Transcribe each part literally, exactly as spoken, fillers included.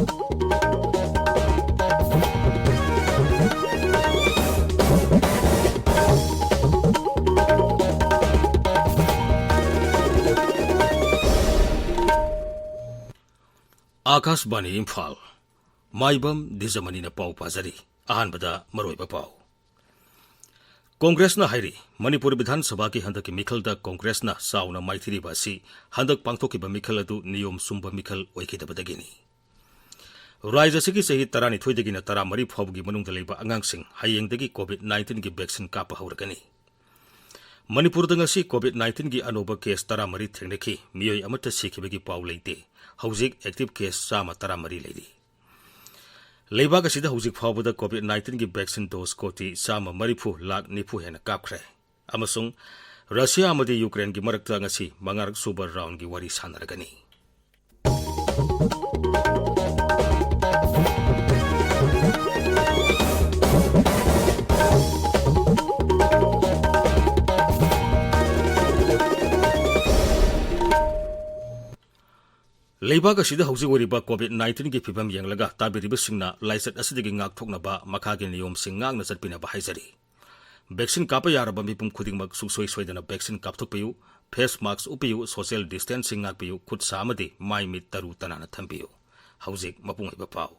ꯑꯥꯀꯥꯁꯕꯥꯅꯤ ꯏꯝꯐꯥꯜ꯫ ꯃꯥꯏꯕꯝ ꯗꯤꯖꯃꯅꯤꯅ ꯄꯥꯎ ꯄꯥꯖꯔꯤ꯫ ꯑꯍꯥꯟꯕꯗ ꯃꯔꯨꯑꯣꯏꯕ ꯄꯥꯎ꯫ ꯀꯣꯡꯒ꯭ꯔꯦꯁꯅ ꯍꯥꯏꯔꯤ, ꯃꯅꯤꯄꯨꯔ ꯕꯤꯙꯥꯟ ꯁꯚꯥꯒꯤ ꯍꯟꯗꯛꯀꯤ ꯃꯤꯈꯜꯗ ꯀꯣꯡꯒ꯭ꯔꯦꯁꯅ ꯆꯥꯎꯅ ꯃꯥꯏꯊꯤꯔꯤꯕ ꯑꯁꯤ ꯍꯟꯗꯛ ꯄꯥꯡꯊꯣꯛꯈꯤꯕ ꯃꯤꯈꯜ ꯑꯗꯨ ꯅꯤꯌꯣꯝ ꯆꯨꯝꯕ ꯃꯤꯈꯜ ꯑꯣꯏꯈꯤꯗꯕꯗꯒꯤꯅꯤ꯫ ꯔꯥꯖ꯭ꯌ ꯑꯁꯤꯒꯤ ꯆꯍꯤ ꯇꯔꯥꯅꯤꯊꯣꯏꯗꯒꯤꯅ ꯇꯔꯥꯃꯔꯤ ꯐꯥꯎꯕꯒꯤ ꯃꯅꯨꯡꯗ ꯂꯩꯕ ꯑꯉꯥꯡꯁꯤꯡ ꯍꯌꯦꯡꯗꯒꯤ COVID nineteenꯒꯤ vaccine ꯀꯥꯞꯄ ꯍꯧꯔꯒꯅꯤ꯫ ꯃꯅꯤꯄꯨꯔꯗ ꯉꯁꯤ COVID nineteenꯒꯤ ꯑꯅꯧꯕ case ꯇꯔꯥꯃꯔꯤ ꯊꯦꯡꯅꯈꯤ꯫ ꯃꯤꯑꯣꯏ ꯑꯃꯠꯇ ꯁꯤꯈꯤꯕꯒꯤ ꯄꯥꯎ ꯂꯩꯇꯦ꯫ ꯍꯧꯖꯤꯛ active case ꯆꯥꯝꯃ ꯇꯔꯥꯃꯔꯤ ꯂꯩꯔꯤ꯫ ꯂꯩꯕꯥꯛ ꯑꯁꯤꯗ ꯍꯧꯖꯤꯛ ꯐꯥꯎꯕꯗ COVID nineteenꯒꯤ vaccine dose ꯀꯣꯇꯤ ꯆꯥꯝꯃ ꯃꯔꯤꯐꯨ ꯂꯥꯈ ꯅꯤꯐꯨ ꯍꯦꯟꯅ ꯀꯥꯞꯈ꯭ꯔꯦ꯫ ꯑꯃꯁꯨꯡ ꯔꯁꯤꯌꯥ ꯑꯃꯗꯤ ꯌꯨꯀ꯭ꯔꯦꯟꯒꯤ ꯃꯔꯛꯇ ꯉꯁꯤ ꯃꯉꯥꯔꯛ ꯁꯨꯕ roundꯒꯤ ꯋꯥꯔꯤ ꯁꯥꯟꯅꯔꯒꯅꯤ꯫ ꯂꯩꯕꯥꯛ ꯑꯁꯤꯗ ꯍꯧꯖꯤꯛ ꯑꯣꯏꯔꯤꯕ COVID nineteenꯒꯤ ꯐꯤꯕꯝ ꯌꯦꯡꯂꯒ ꯇꯥꯕꯤꯔꯤꯕꯁꯤꯡꯅ ꯂꯥꯏꯆꯠ ꯑꯁꯤꯗꯒꯤ ꯉꯥꯛꯊꯣꯛꯅꯕ ꯃꯈꯥꯒꯤ ꯅꯤꯌꯣꯝꯁꯤꯡ ꯉꯥꯛꯅ ꯆꯠꯄꯤꯅꯕ ꯍꯥꯏꯖꯔꯤ꯫ Vaccine ꯀꯥꯞꯄ ꯌꯥꯔꯕ ꯃꯤꯄꯨꯝ ꯈꯨꯗꯤꯡꯃꯛ ꯁꯨꯡꯁꯣꯏ ꯁꯣꯏꯗꯅ vaccine ꯀꯥꯞꯊꯣꯛꯄꯤꯌꯨ, face mask ꯎꯞꯄꯤꯌꯨ, social distancing ꯉꯥꯛꯄꯤꯌꯨ, ꯈꯨꯠ ꯁꯥ ꯑꯃꯗꯤ ꯃꯥꯏ ꯃꯤꯠ ꯇꯔꯨ ꯇꯅꯥꯟꯅ ꯊꯝꯕꯤꯌꯨ꯫ ꯍꯧꯖꯤꯛ ꯃꯄꯨꯡ ꯑꯣꯏꯕ ꯄꯥꯎ꯫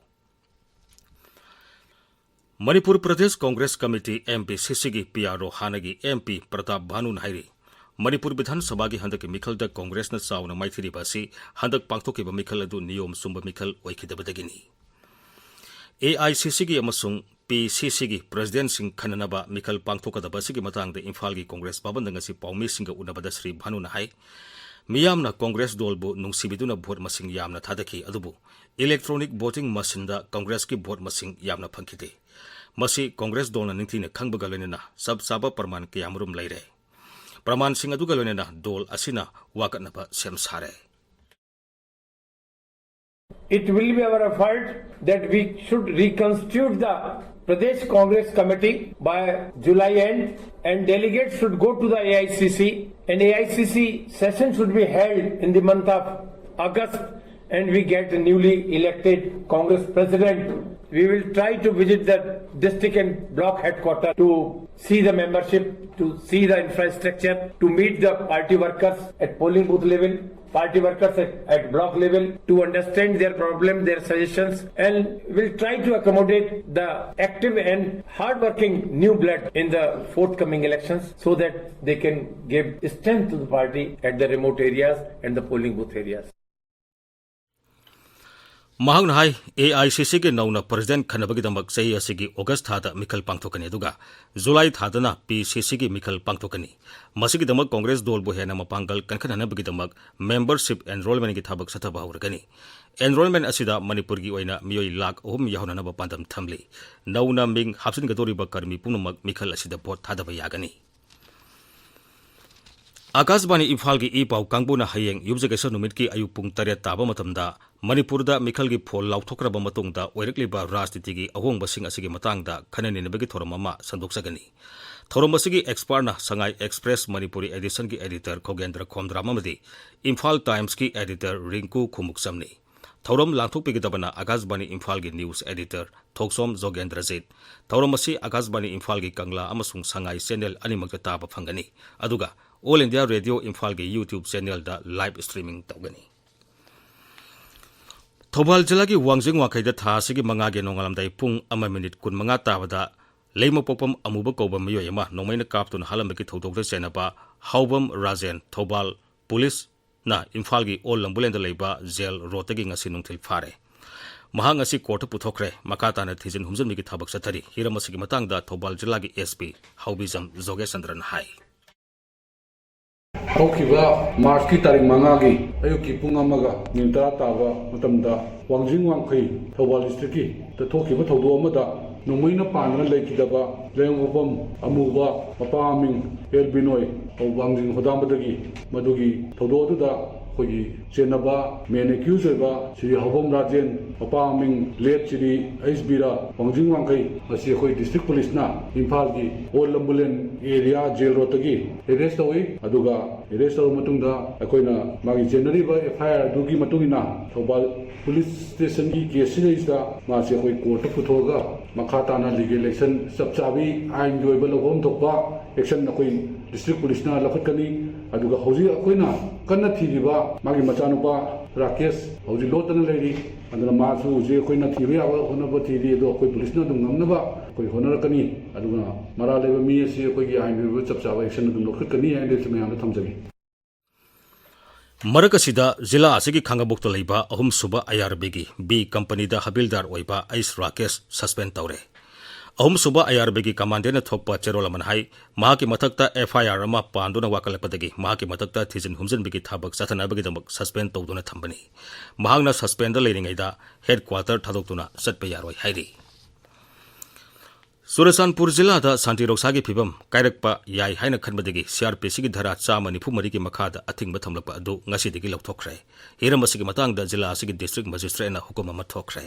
ꯃꯅꯤꯄꯨꯔ ꯄ꯭ꯔꯗꯦꯁ ꯀꯣꯡꯒ꯭ꯔꯦꯁ ꯀꯃꯤꯇꯤ, MPCCꯒꯤ PRO ꯍꯥꯟꯅꯒꯤ MP ꯄ꯭ꯔꯇꯥꯞ ꯚꯥꯅꯨꯅ ꯍꯥꯏꯔꯤ, ꯃꯅꯤꯄꯨꯔ ꯕꯤꯙꯥꯟ ꯁꯚꯥꯒꯤ ꯍꯟꯗꯛꯀꯤ ꯃꯤꯈꯜꯗ ꯀꯣꯡꯒ꯭ꯔꯦꯁꯅ ꯆꯥꯎꯅ ꯃꯥꯏꯊꯤꯔꯤꯕ ꯑꯁꯤ ꯍꯟꯗꯛ ꯄꯥꯡꯊꯣꯛꯈꯤꯕ ꯃꯤꯈꯜ ꯑꯗꯨ ꯅꯤꯌꯣꯝ ꯆꯨꯝꯕ ꯃꯤꯈꯜ ꯑꯣꯏꯈꯤꯗꯕꯗꯒꯤꯅꯤ꯫ AICCꯒꯤ ꯑꯃꯁꯨꯡ PCCꯒꯤ presidentꯁꯤꯡ ꯈꯟꯅꯅꯕ ꯃꯤꯈꯜ ꯄꯥꯡꯊꯣꯛꯀꯗꯕ ꯑꯁꯤꯒꯤ ꯃꯇꯥꯡꯗ ꯏꯝꯐꯥꯜꯒꯤ ꯀꯣꯡꯒ꯭ꯔꯦꯁ ꯚꯕꯟꯗ ꯉꯁꯤ ꯄꯥꯎꯃꯤꯁꯤꯡꯒ ꯎꯅꯕꯗ ꯁ꯭ꯔꯤ ꯚꯥꯅꯨꯅ ꯍꯥꯏ, ꯃꯤꯌꯥꯝꯅ ꯀꯣꯡꯒ꯭ꯔꯦꯁ ꯗꯣꯜꯕꯨ ꯅꯨꯡꯁꯤꯕꯤꯗꯨꯅ vote ꯃꯁꯤꯡ ꯌꯥꯝꯅ ꯊꯥꯗꯈꯤ, ꯑꯗꯨꯕꯨ electronic voting machineꯗ ꯀꯣꯡꯒ꯭ꯔꯦꯁꯀꯤ vote ꯃꯁꯤꯡ ꯌꯥꯝꯅ ꯐꯪꯈꯤꯗꯦ꯫ ꯃꯁꯤ ꯀꯣꯡꯒ꯭ꯔꯦꯁ ꯗꯣꯜꯅ ꯅꯤꯡꯊꯤꯅ ꯈꯪꯕꯒ ꯂꯣꯏꯅꯅ ꯆꯞ ꯆꯥꯕ ꯄ꯭ꯔꯃꯥꯟ ꯀꯌꯥꯃꯔꯨꯝ ꯂꯩꯔꯦ꯫ ꯄ꯭ꯔꯃꯥꯟꯁꯤꯡ ꯑꯗꯨꯒ ꯂꯣꯏꯅꯅ ꯗꯣꯜ ꯑꯁꯤꯅ ꯋꯥꯀꯠꯅꯕ ꯁꯦꯝ ꯁꯥꯔꯦ꯫ It will be our effort that we should reconstitute the Pradesh Congress Committee by July end, and delegates should go to the AICC, and AICC session should be held in the month of August, and we get a newly elected Congress president, we will try to visit the district and block headquarters to see the membership, to see the infrastructure, to meet the party workers at polling booth level, party workers at, at block level, to understand their problem, their suggestions, and will try to accommodate the active and hardworking new blood in the forthcoming elections so that they can give strength to the party at the remote areas and the polling booth areas. ꯃꯍꯥꯛꯅ ꯍꯥꯏ, A I C ꯁꯤꯒꯤ ꯅꯧꯅ president ꯈꯟꯅꯕꯒꯤꯗꯃꯛ ꯆꯍꯤ ꯑꯁꯤꯒꯤ August ꯊꯥꯗ ꯃꯤꯈꯜ ꯄꯥꯡꯊꯣꯛꯀꯅꯤ, ꯑꯗꯨꯒ July ꯊꯥꯗꯅ ꯄꯤ ꯁꯤ ꯁꯤꯒꯤ ꯃꯤꯈꯜ ꯄꯥꯡꯊꯣꯛꯀꯅꯤ꯫ ꯃꯁꯤꯒꯤꯗꯃꯛ ꯀꯣꯡꯒ꯭ꯔꯦꯁ ꯗꯣꯜꯕꯨ ꯍꯦꯟꯅ ꯃꯄꯥꯡꯒꯜ ꯀꯟꯈꯠꯍꯟꯅꯕꯒꯤꯗꯃꯛ ꯃꯦꯝꯕꯔꯁꯤꯞ ꯑꯦꯟꯔꯣꯜꯃꯦꯟꯒꯤ ꯊꯕꯛ ꯆꯠꯊꯕ ꯍꯧꯔꯒꯅꯤ꯫ ꯑꯦꯟꯔꯣꯜꯃꯦꯟ ꯑꯁꯤꯗ ꯃꯅꯤꯄꯨꯔꯒꯤ ꯑꯣꯏꯅ ꯃꯤꯑꯣꯏ ꯂꯥꯈ ꯑꯍꯨꯝ ꯌꯥꯎꯍꯟꯅꯅꯕ ꯄꯥꯟꯗꯝ ꯊꯝꯂꯤ꯫ ꯅꯧꯅ ꯃꯤꯡ ꯍꯥꯞꯆꯤꯟꯒꯗꯧꯔꯤꯕ ꯀꯔꯃꯤ ꯄꯨꯝꯅꯃꯛ ꯃꯤꯈꯜ ꯑꯁꯤꯗ ꯚꯣꯠ ꯊꯥꯗꯕ ꯌꯥꯒꯅꯤ꯫ ꯑꯀꯥꯁꯕꯥꯅꯤ ꯏꯝꯐꯥꯜꯒꯤ ꯏ ꯄꯥꯎ ꯀꯥꯡꯕꯨꯅ ꯍꯌꯦꯡ ꯌꯨꯝꯖꯀꯩꯁ ꯅꯨꯃꯤꯠꯀꯤ ꯑꯌꯨꯛ ꯄꯨꯡ ꯇꯔꯦꯠ ꯇꯥꯕ ꯃꯇꯝꯗ ꯃꯅꯤꯄꯨꯔꯗ ꯃꯤꯈꯜꯒꯤ ꯐꯣꯜ ꯂꯥꯎꯊꯣꯛꯈ꯭ꯔꯕ ꯃꯇꯨꯡꯗ ꯑꯣꯏꯔꯛꯂꯤꯕ ꯔꯥꯖꯅꯤꯇꯤꯒꯤ ꯑꯍꯣꯡꯕꯁꯤꯡ ꯑꯁꯤꯒꯤ ꯃꯇꯥꯡꯗ ꯈꯟꯅ ꯅꯩꯅꯕꯒꯤ ꯊꯧꯔꯝ ꯑꯃ ꯁꯟꯗꯣꯛꯆꯒꯅꯤ꯫ ꯊꯧꯔꯝ ꯑꯁꯤꯒꯤ ꯑꯦꯛꯁꯄꯥꯔꯠꯅ ꯁꯉꯥꯏ ꯑꯦꯛꯁꯄ꯭ꯔꯦꯁ ꯃꯅꯤꯄꯨꯔꯤ ꯑꯦꯗꯤꯁꯟꯒꯤ ꯑꯦꯗꯤꯇꯔ ꯈꯣꯒꯦꯟꯗ꯭ꯔ ꯈꯣꯝꯗ꯭ꯔꯥꯝ ꯑꯃꯗꯤ ꯏꯝꯐꯥꯜ ꯇꯥꯏꯝꯁꯀꯤ ꯑꯦꯗꯤꯇꯔ ꯔꯤꯡꯀꯨ ꯈꯨꯃꯨꯛꯆꯝꯅꯤ꯫ ꯊꯧꯔꯝ ꯂꯥꯡꯊꯣꯛꯄꯤꯒꯗꯕꯅ ꯑꯀꯥꯁꯕꯥꯅꯤ ꯏꯝꯐꯥꯜꯒꯤ ꯅ꯭ꯌꯨꯁ ꯑꯦꯗꯤꯇꯔ ꯊꯣꯛꯆꯣꯝ ꯖꯣꯒꯦꯟꯗ꯭ꯔꯖꯤꯠ꯫ ꯊꯧꯔꯝ ꯑꯁꯤ ꯑꯀꯥꯁꯕꯥꯅꯤ ꯏꯝꯐꯥꯜꯒꯤ ꯀꯪꯂꯥ ꯑꯃꯁꯨꯡ ꯁꯉꯥꯏ ꯆꯦꯅꯦꯜ ꯑꯅꯤꯃꯛꯇ ꯇꯥꯕ ꯐꯪꯒꯅꯤ, ꯑꯗꯨꯒ ꯑꯣꯜ ꯏꯟꯗꯤꯌꯥ ꯔꯦꯗꯤꯑꯣ ꯏꯝꯐꯥꯜꯒꯤ ꯌꯨꯇ꯭ꯌꯨꯕ ꯆꯦꯅꯦꯜꯗ ꯂꯥꯏꯚ ꯁ꯭ꯇ꯭ꯔꯤꯃꯤꯡ ꯇꯧꯒꯅꯤ꯫ ꯊꯧꯕꯥꯜ ꯖꯤꯂꯥꯒꯤ ꯋꯥꯡꯖꯤꯡ ꯋꯥꯡꯈꯩꯗ ꯊꯥ ꯑꯁꯤꯒꯤ ꯃꯉꯥꯒꯤ ꯅꯣꯡꯉꯥꯜꯂꯝꯗꯥꯏ ꯄꯨꯡ ꯑꯃ ꯃꯤꯅꯤꯠ ꯀꯨꯟꯃꯉꯥ ꯇꯥꯕꯗ ꯂꯩꯃꯄꯣꯛꯄꯝ ꯑꯃꯨꯕ ꯀꯧꯕ ꯃꯤꯑꯣꯏ ꯑꯃ ꯅꯣꯡꯃꯩꯅ ꯀꯥꯞꯇꯨꯅ ꯍꯥꯠꯂꯝꯕꯒꯤ ꯊꯧꯗꯣꯛꯇ ꯆꯦꯟꯅꯕ ꯍꯥꯎꯕꯝ ꯔꯥꯖꯦꯟ ꯊꯧꯕꯥꯜ ꯄꯨꯂꯤꯁꯅ ꯏꯝꯐꯥꯜꯒꯤ ꯑꯣꯜ ꯂꯝꯕꯨꯂꯦꯟꯗ ꯂꯩꯕ ꯖꯦꯜ ꯔꯣꯗꯇꯒꯤ ꯉꯁꯤ ꯅꯨꯡꯊꯤꯜ ꯐꯥꯔꯦ꯫ ꯃꯍꯥꯛ ꯉꯁꯤ ꯀꯣꯔꯠꯇ ꯄꯨꯊꯣꯛꯈ꯭ꯔꯦ꯫ ꯃꯈꯥ ꯇꯥꯅ ꯊꯤꯖꯤꯟ ꯍꯨꯝꯖꯤꯟꯕꯒꯤ ꯊꯕꯛ ꯆꯠꯊꯔꯤ꯫ ꯍꯤꯔꯝ ꯑꯁꯤꯒꯤ ꯃꯇꯥꯡꯗ ꯊꯧꯕꯥꯜ ꯖꯤꯂꯥꯒꯤ ꯑꯦꯁ ꯄꯤ ꯍꯥꯎꯕꯤꯖꯝ ꯖꯣꯒꯦꯁ ꯆꯟꯗ꯭ꯔꯅ ꯍꯥꯏ꯫ ꯍꯧꯈꯤꯕ ꯃꯥꯔꯆꯀꯤ ꯇꯥꯔꯤꯛ ꯃꯉꯥꯒꯤ ꯑꯌꯨꯛꯀꯤ ꯄꯨꯡ ꯑꯃꯒ ꯃꯤꯅꯤꯠ ꯇꯔꯥ ꯇꯥꯕ ꯃꯇꯝꯗ ꯋꯥꯡꯖꯤꯡ ꯋꯥꯡꯈꯩ ꯊꯧꯕꯥꯜ ꯗꯤꯁꯇ꯭ꯔꯤꯛꯀꯤ ꯊꯣꯛꯈꯤꯕ ꯊꯧꯗꯣꯛ ꯑꯃꯗ ꯅꯣꯡꯃꯩꯅ ꯄꯥꯟꯗꯨꯅ ꯂꯩꯈꯤꯗꯕ ꯂꯩꯃꯄꯣꯛꯄꯝ ꯑꯃꯨꯕ, ꯃꯄꯥ ꯃꯃꯤꯡ ꯑꯦꯜ ꯕꯤꯅꯣꯏ, ꯋꯥꯡꯖꯤꯡ ꯍꯣꯗꯥꯝꯕꯗꯒꯤ ꯃꯗꯨꯒꯤ ꯊꯧꯗꯣꯛ ꯑꯗꯨꯗ ꯑꯩꯈꯣꯏꯒꯤ ꯆꯦꯟꯅꯕ main accused ꯑꯣꯏꯕ ꯁ꯭ꯔꯤ ꯍꯥꯎꯕꯝ ꯔꯥꯖꯦꯟ, ꯃꯄꯥ ꯃꯃꯤꯡ late ꯁ꯭ꯔꯤ ꯑꯩꯆ ꯕꯤꯔꯥ ꯋꯥꯡꯖꯤꯡ ꯋꯥꯡꯈꯩ, ꯃꯁꯤ ꯑꯩꯈꯣꯏ district police ꯅ ꯏꯝꯐꯥꯜꯒꯤ old ꯂꯝꯕꯨꯂꯦꯟ area jail road ꯇꯒꯤ arrest ꯇꯧꯏ꯫ ꯑꯗꯨꯒ arrest ꯇꯧꯔꯕ ꯃꯇꯨꯡꯗ ꯑꯩꯈꯣꯏꯅ ꯃꯥꯒꯤ ꯆꯦꯟꯅꯔꯤꯕ F I R ꯑꯗꯨꯒꯤ ꯃꯇꯨꯡ ꯏꯟꯅ ꯊꯧꯕꯥꯜ police station ꯒꯤ case ꯁꯤꯗꯩꯁꯤꯗ ꯃꯥꯁꯦ ꯑꯩꯈꯣꯏ court ꯇ ꯄꯨꯊꯣꯛꯑꯒ ꯃꯈꯥ ꯇꯥꯅ legal action ꯆꯞ ꯆꯥꯕꯤ ꯑꯥꯏꯟꯒꯤ ꯑꯣꯏꯕ ꯂꯧꯐꯝ ꯊꯣꯛꯄ action ꯑꯩꯈꯣꯏ district police ꯅ ꯂꯧꯈꯠꯀꯅꯤ꯫ ꯑꯗꯨꯒ ꯍꯧꯖꯤꯛ ꯑꯩꯈꯣꯏꯅ ꯀꯟꯅ ꯊꯤꯔꯤꯕ ꯃꯥꯒꯤ ꯃꯆꯥꯅꯨꯄꯥ ꯔꯥꯀꯦꯁ ꯍꯧꯖꯤꯛ ꯂꯣꯠꯇꯅ ꯂꯩꯔꯤ꯫ ꯑꯗꯨꯅ ꯃꯥꯁꯨ ꯍꯧꯖꯤꯛ ꯑꯩꯈꯣꯏꯅ ꯊꯤꯕ ꯌꯥꯕ ꯍꯣꯠꯅꯕ ꯊꯤꯔꯤ, ꯑꯗꯣ ꯑꯩꯈꯣꯏ police ꯅ ꯑꯗꯨꯝ ꯉꯝꯅꯕ ꯑꯩꯈꯣꯏ ꯍꯣꯠꯅꯔꯛꯀꯅꯤ꯫ ꯑꯗꯨꯒ ꯃꯔꯥꯜ ꯂꯩꯕ ꯃꯤ ꯑꯁꯤ ꯑꯩꯈꯣꯏꯒꯤ ꯑꯥꯏꯟꯒꯤ ꯑꯣꯏꯕ ꯆꯞ ꯆꯥꯕ action ꯑꯗꯨꯝ ꯂꯧꯈꯠꯀꯅꯤ ꯍꯥꯏꯅ ꯑꯩꯁꯨ ꯃꯌꯥꯝꯗ ꯊꯝꯖꯒꯦ꯫ ꯃꯔꯛ ꯑꯁꯤꯗ ꯖꯤꯂꯥ ꯑꯁꯤꯒꯤ ꯈꯥꯡꯉꯕꯣꯛꯇ ꯂꯩꯕ ꯑꯍꯨꯝꯁꯨꯕ I R B ꯒꯤ B company ꯗ ꯍꯕꯤꯜꯗꯥꯔ ꯑꯣꯏꯕ ꯑꯩꯁ ꯔꯥꯀꯦꯁ suspend ꯇꯧꯔꯦ꯫ ꯑꯍꯨꯝꯁꯨꯕ I R B ꯒꯤ commandant ꯅ ꯊꯣꯛꯄ ꯆꯦꯔꯣꯜ ꯑꯃꯅ ꯍꯥꯏ, ꯃꯍꯥꯛꯀꯤ ꯃꯊꯛꯇ F I R ꯑꯃ ꯄꯥꯟꯗꯨꯅ ꯋꯥꯀꯠꯂꯛꯄꯗꯒꯤ ꯃꯍꯥꯛꯀꯤ ꯃꯊꯛꯇ ꯊꯤꯖꯤꯟ ꯍꯨꯝꯖꯤꯟꯕꯒꯤ ꯊꯕꯛ ꯆꯠꯊꯅꯕꯒꯤꯗꯃꯛ suspend ꯇꯧꯗꯨꯅ ꯊꯝꯕꯅꯤ꯫ ꯃꯍꯥꯛꯅ suspend ꯗ ꯂꯩꯔꯤꯉꯩꯗ headquarter ꯊꯥꯗꯣꯛꯇꯨꯅ ꯆꯠꯄ ꯌꯥꯔꯣꯏ ꯍꯥꯏꯔꯤ꯫ ꯆꯨꯔꯆꯥꯟꯄꯨꯔ ꯖꯤꯂꯥꯗ ꯁꯥꯟꯇꯤ ꯔꯣꯛꯁꯥꯒꯤ ꯐꯤꯕꯝ ꯀꯥꯏꯔꯛꯄ ꯌꯥꯏ ꯍꯥꯏꯅ ꯈꯟꯕꯗꯒꯤ C R P C ꯒꯤ ꯙꯥꯔꯥ ꯆꯥꯝꯃ ꯅꯤꯐꯨ ꯃꯔꯤꯒꯤ ꯃꯈꯥꯗ ꯑꯊꯤꯡꯕ ꯊꯝꯂꯛꯄ ꯑꯗꯨ ꯉꯁꯤꯗꯒꯤ ꯂꯧꯊꯣꯛꯈ꯭ꯔꯦ꯫ ꯍꯤꯔꯝ ꯑꯁꯤꯒꯤ ꯃꯇꯥꯡꯗ ꯖꯤꯂꯥ ꯑꯁꯤꯒꯤ district magistrate ꯅ ꯍꯨꯀꯨꯝ ꯑꯃ ꯊꯣꯛꯈ꯭ꯔꯦ꯫